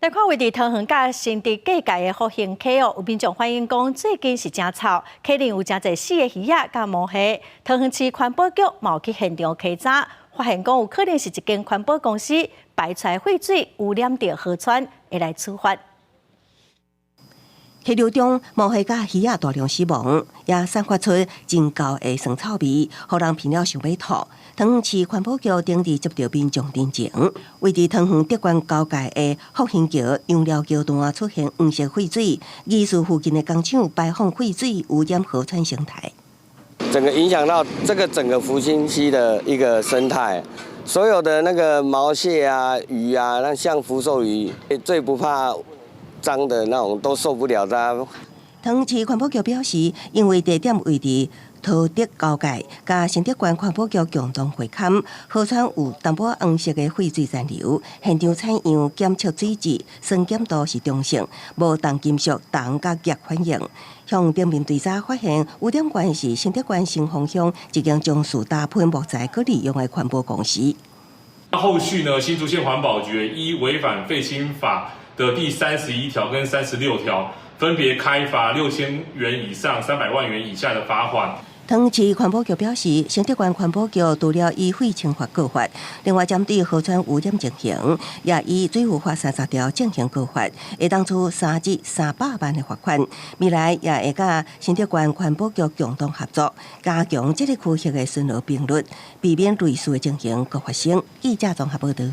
來看位佇桃園佮新竹隔界的福興溪哦，有民眾反映講，最近是誠臭，溪裡有誠濟死的魚仔佮毛蟹。桃園市環保局嘛有去現場稽查，發現講有可能是一間環保公司排出來廢水污染著河川，會來處罰。溪流中毛蟹佮魚仔大量死亡，也散發出真厚的酸臭味，予人聞了想欲吐。桃園市環保局頂日接到民眾陳情，位佇桃園竹縣交界的福興橋楊寮橋段出現黃色廢水，疑似附近的工廠排放廢水污染河川生態。整個影響到這個整個福興溪的一個生態，所有的那個毛蟹啊、魚啊，那像福壽魚最不怕髒的那種都受不了的。桃園市環保局表示，因為地點位佇桃竹交界，佮新竹縣環保局共同會勘，河川有淡薄黃色的廢水殘留，現場採樣檢測水質，酸鹼度是中性，無重金屬銅佮鉻反應。向頂面追查發現，污染源是新竹縣新豐鄉一間從事打噴木材閣利用的環保公司。後續呢，新竹縣環保局依違反廢清法的第31條跟36條，分別開罰6000元以上300萬元以下的罰款。桃園市環保局表示，新竹縣環保局除了依廢清法告發，另外針對河川污染情形，也依水務法30條進行告發，會當處3至300萬的罰款。未來也會佮新竹縣環保局共同合作，加強這个區域的巡邏頻率，避免類似的情形閣發生。記者綜合報導。